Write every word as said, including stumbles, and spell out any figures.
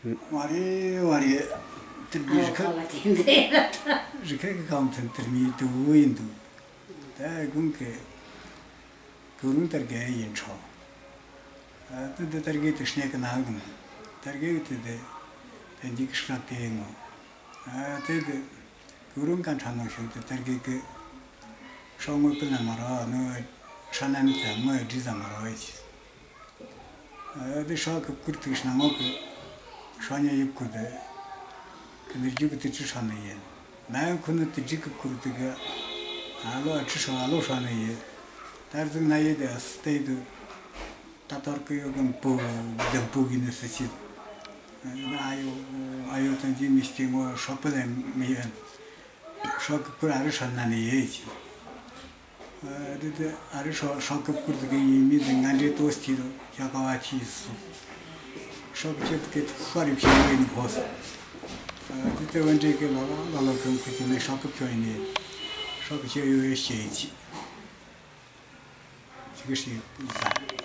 མ་རེད་མ་རེད། དེ་འདི་རི་ཁ་ཨ་བ་དེ་འདི་རི་ཁ་གི་གང་ཐོན་དེར་མི་དུ་བུ་ཡིན་འདུག་ད་དགུང་གི་གུ་རུང་དར་རྒྱས་ཡིན་ཆོག་ཨ་དེ་འདི་དར་རྒྱས་དུ་སྣེ་གི་ནང་གི་མོ། དར་རྒྱས་དེ་དེ་དེ་འདི་གི་སྲ་དེ་ཡིན་མོ། ཨ་དེ་དེ་གུ་རུང་གང་ཁྲ་ནོ་ཤོད་དེ་དར་རྒྱས་གི་ཤོག་ངོས་ཀུན་ལ་མ་རོ་ནོ་ཧྲ་ནམ་ཙམ་ངོས་བྲིས་ཙམ་མ་རོ་ཡི་ཆི། ཨ་དེ་ཤོག་གི་བསྐུར་ཐུག་ཤི་ན་ངོ་གི་ཤོག་ཉེ་ཡིབ་བསྐུར་དེ་གི་ནི་རྒྱུ་གི་དེ་ཅི་ཤོག་ནི་ཡིན། ན་ཡང་ཁོ་ནི་དེ་རྒྱུ་གི་བསྐུར་དེ་གི་ཨ་ལོ་ཨ་ཅི་ཤོག་ཨ་ལོ་ཤོག་ནི་ཡིན། དར་ཟུག་ན་ཡི་དེ་ཨ་སི་ཏེ་དུ་ད་ཐོར་གི་ཡོ་གི་བུ་དེ་བུ་གི་ནི་སི་ཆི། ཨ་ཡོ་ཨ་ཡོ་དང་ཅི་མི་སྟེ་ངོ་ཤོག་པི་ལ་མི་ཡོད། ཤོག་གི་བསྐུར་ཨ་རི་ཤོག་ན་ནི་ཡེ་ཆི། ཨ་དེ་དེ་ཨ་རི་ཤོག་ཤོག་གི་བསྐུར་དེ་གི་ཡིན་མི་དེ་ང་འདྲེ་ཏོ་སི་ཆི་རུ་ཤོག་ག་བ་ཆི་སུ། ཤོག་གི་ཆེད་དུ་གི་ཐུག་ཤ་རི་ཕྱི་ཡོད་ནི་ཕོ་སུ། ཨ་དེ་དེ་བན་འདྲེ་གི་ལ་ལ་ལ་ལ་གི་ཁུ་དེ་ནི་ཤོག་གི་ཕྱོ་ཡིན་ནི། ཤོག་གི་ཆེད་ཡོད་ཡོད་ཤེས་ཆི། ཆི་གི་ཤེས་ཟ།